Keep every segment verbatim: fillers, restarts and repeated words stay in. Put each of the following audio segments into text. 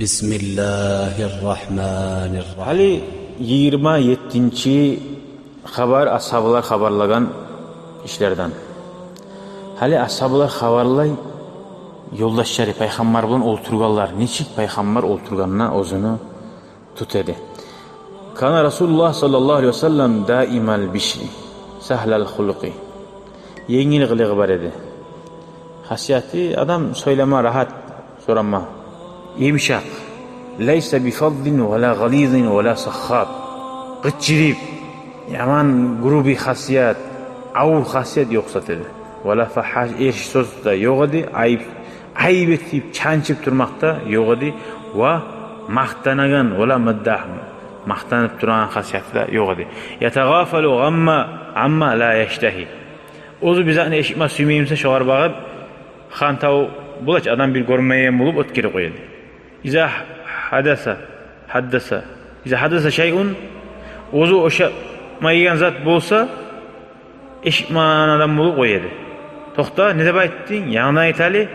بسم الله الرحمن الرحيم. Гьали йигирма еттинчи хабар, асгьабалар хабарлагъан ишлерден. Гьали асгьабалар хабарлай, ёлдашлары, пайхаммар булан олтургъанлар, нечик пайхаммар олтургъанына оьзюню тута эди. كان رسول الله صلى الله عليه وسلم دائم البشر سهل الخلق. Енгил къылыгъы бар эди. Хасияты, адам сёйлеме рагьат, сорама. Йымышакъ. ليس بفظ ولا غليظ ولا سخاب. Къычырып, яман грубый хасият, авур хасият ёкъ зат эди. ولا فحاش, эрши сёз де ёкъ эди, айып, айып этип, чанчып турмакъ да ёкъ эди. Ва макътанагъан, ولا مداح, макътанып турагъан хасияты да ёкъ эди. يتغافل عما لا يشتهي. Оьзю бир затны эшитме сюймей буса, шогъар багъып, хантав бола чы, адам бир гёрмейген болуп оьтгерип къоя эди. إذا حدث حدث. إذا حدث شيء, оьзю ошамайгъан зат болса, эшитмейген адам болуп къоя эди. Токъта, не деп айтдынг? Янгыдан айт гьали,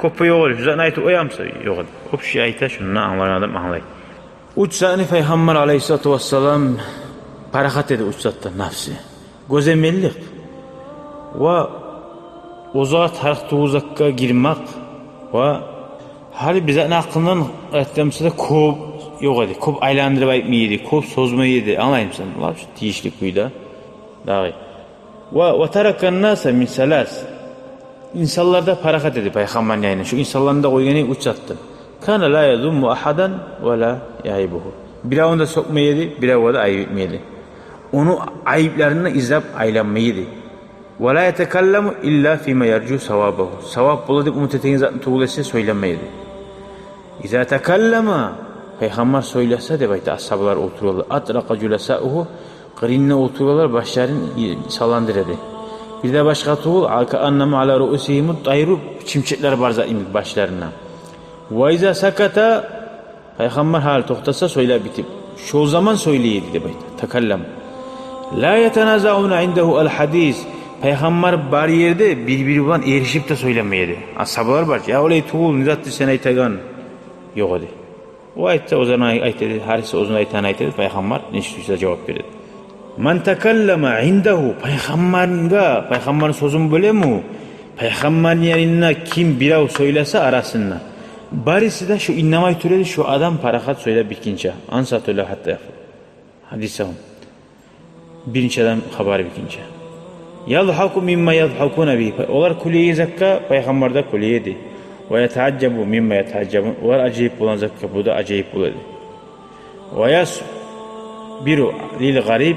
кёп ёкъ эди, шу затны айтып къоямысан? Ёкъ эди. Общий айта, шундан англагъан адам англай. Уьч затны пайхаммар алайгьиссалату вассалам парахат эди, уьч затдан: напсы, гёземеллик ва озокъ тарыкъ тюгюл затгъа гирмек ва гьар бир затны гьакъындан айтамыса да кёп ёкъ эди, кёп айландырып айтмай эди, кёп созмай эди, англаймысан? Булар шу тийишли кюйде дагъы. Ва, وترك الناس من ثلاث. Инсанларда парахат эди пайхаммарны янында. Шу инсанланы да къойгъаны уьч затдан. كان لا يذم أحدا ولا يعيبه. Биревню де сёкмей эди, биревге де айып этмей эди. Ону айыпларын да излеп айланмай эди. ولا يتكلم إلا فيما يرجو ثوابه. Савап бола деп умут этеген затны тюгюл эсе сёйлемей эди. إذا تكلم, пайхаммар сёйлесе, деп айта, асгьабалар олтургъанлар, أطرق جلساءه, къырыйында олтургъанлар башларын салландыра эди. Бир де башгъа тюгюл, كأنما على رؤوسهم الطير, чымчыкълар бар зат йимик башларында. وإذا سكت, пайхаммар гьали токътаса, сёйлеп битип, шол заман сёйлей эди, деп айта. تكلم. لا يتنازعون عنده الحديث. Пайхаммар бар ерде бир-бири булан эришип де сёйлемей эди. Асгьабалар бар чы, я олай тюгюл, не затды сен айтагъан? Ёкъ эди. О айтса, оьзюне айта эди, гьариси оьзюне айтагъанын айта эди, пайхаммар нечик сюйсе жавап бере эди. من تكلم عنده, пайхаммаргъа, пайхаммарны сёзюн бёлеми? Пайхаммарны янында ким бирев сёйлесе арасында, барысы да шу иннемей тура эди, шу адам парахат сёйлеп битгинче. أنصتوا له حتى يقضي حديثهم. Биринчи адам хабар битгинче. يضحك مما يضحكون به. Олар кюлеген затгъа пайхаммар да кюлей эди. ويتعجب مما يتعجبون. Олар ажайып болгъан затгъа бу да ажайып бола эди. ويصبر للغريب.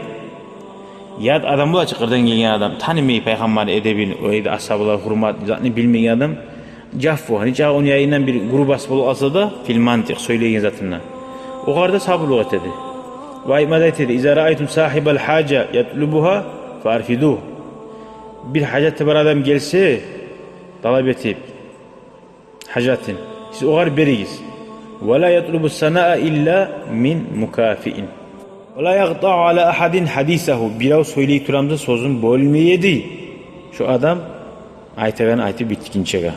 Ят адам бола чы, къырдан гелген адам, танымай пайхаммарны эдебин, о эди асгьабалар гьюрмат затны билмеген адам, جفوا, нечакъы ону янындан бир грубость болуп къалса да, في المنطق, сёйлеген затында, огъар да сабурлукъ эте эди. Ва айтма да айта эди: إذا رأيتم صاحب الحاجة يطلبها فأرفدوه. Бир гьажаты бар адам гелсе, талап этип гьажатын, сиз огъар беригиз. ولا يطلب الثناء إلا من مكافئ. ولا يقطع على أحد حديثه. Бирев сёйлей турамса, сёзюн бёлмей эди. Шу адам айтагъанын айтып битгинчеге.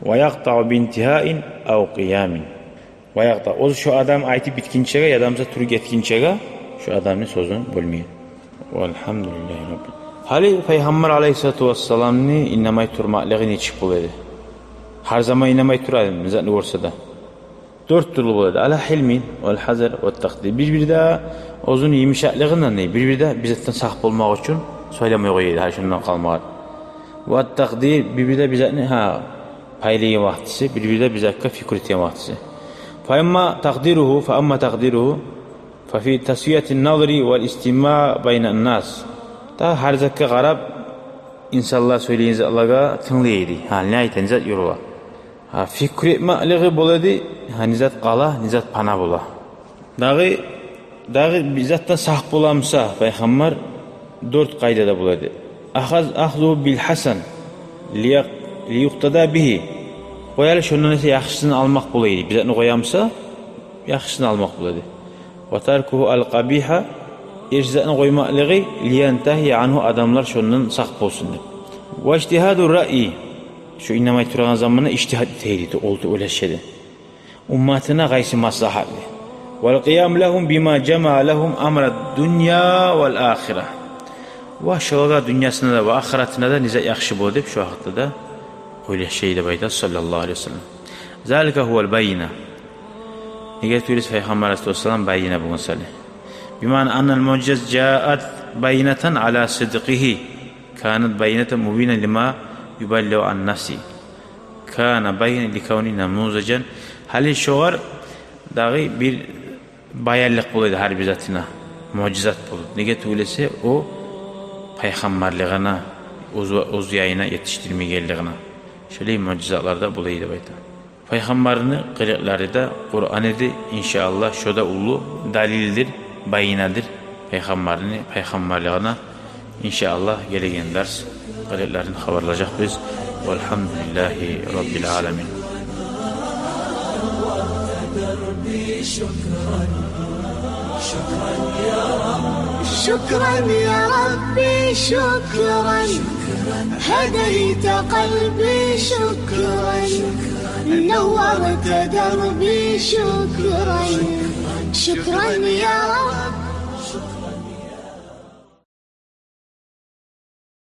ويقطع بانتهاء أو قيام. ويقطع. Оьзю шу адам айтып битгинчеге, ядамса туруп гетгинчеге шу адамны сёзюн бёлмей эди. والحمد لله رب. Гьали пайхаммар алайгьиссалату вассаламны иннемей турмакълыгъы нечик бола эди? Гьар заман иннемей тура эдими, не затны гёрсе де? Дёрт тюрлю бола эди: على حلم وحذر وتقدير. Бир-бирде оьзюню йымышакълыгъындан, бир-бирде бир затдан сакъ болмакъ учун сёйлемей къоя эди, гьали шундан къалмагъа. والتقدير, бир-бирде бир затны, гьа, пайлайгъан вакътиси, бир-бирде бир затгъа фикру этеген вакътиси. فأما تقديره، فأما تقديره ففي تسوية النظر والاستماع بين الناس. Дагъы гьар затгъа къарап, инсанлар сёйлеген затлагъа тынглай эди. Гьа, не айта, не зат юрюй. Гьа, фикру этмакълыгъы бола эди, гьа, не зат къала, не зат пана бола. Дагъы, дагъы бир затдан сакъ боламса пайхаммар, дёрт къайдада бола эди. أخذ، أخذه بالحسن ليق-، ليقتدى به. Къояйыкъ, шондан эсе яхшысын алмакъ бола эди. Бир затны къоямса, яхшысын алмакъ бола эди. وتركه القبيح, эрши затны къоймакълыгъы, لينتهي عنه, адамлар шондан сакъ болсун деп. واجتهاد الرأي, шу иннемей турагъан заманда ижтигьад эте эди, олтуруп ойлаша эди. Умматына къайсы маслагьатлы. Вал къиям лагьум бима жамаа лагьум амра дунья вал ахира. Ва шолагъа дюньясына да ва ахыратына да не зат яхшы бола деп шо гьакъда да ойлашай деп айта, саллаллагьу алайгьи ва саллам. Залика гьувал байна. Неге тюгюл эсе Пайхаммар алайгьиссалату вассалам байна болгъан саялы. Бимаъна аннал муъжизат жаат байинатан ала сидкъигьи, канат байинатан мубина лима юбаллигъу ан нафсигьи, кана байна ликавни намузажан. Гьали шогъар дагъы бир баянлыкъ бола эди гьар бир затына, муъжизат болуп. Неге тюгюл эсе о пайхаммарлыгъына, оьз, оьз яйына етишдирмегенлигине. Шолай муъжизатлар да бола эди деп айта. Пайхаммарны къылыкълары да Къуран эди, иншааллагь, шо да уллу далилдир, байинадыр пайхаммарны пайхаммарлыгъына. Иншааллагь, гелеген дарс къылыкъларын хабарлажакъбыз. Валгьамдулиллагьи раббил аламин. شكرا يا ربي، شكرا، هديت قلبي، شكرا، نورت دربي، شكرا، شكرا يا رب.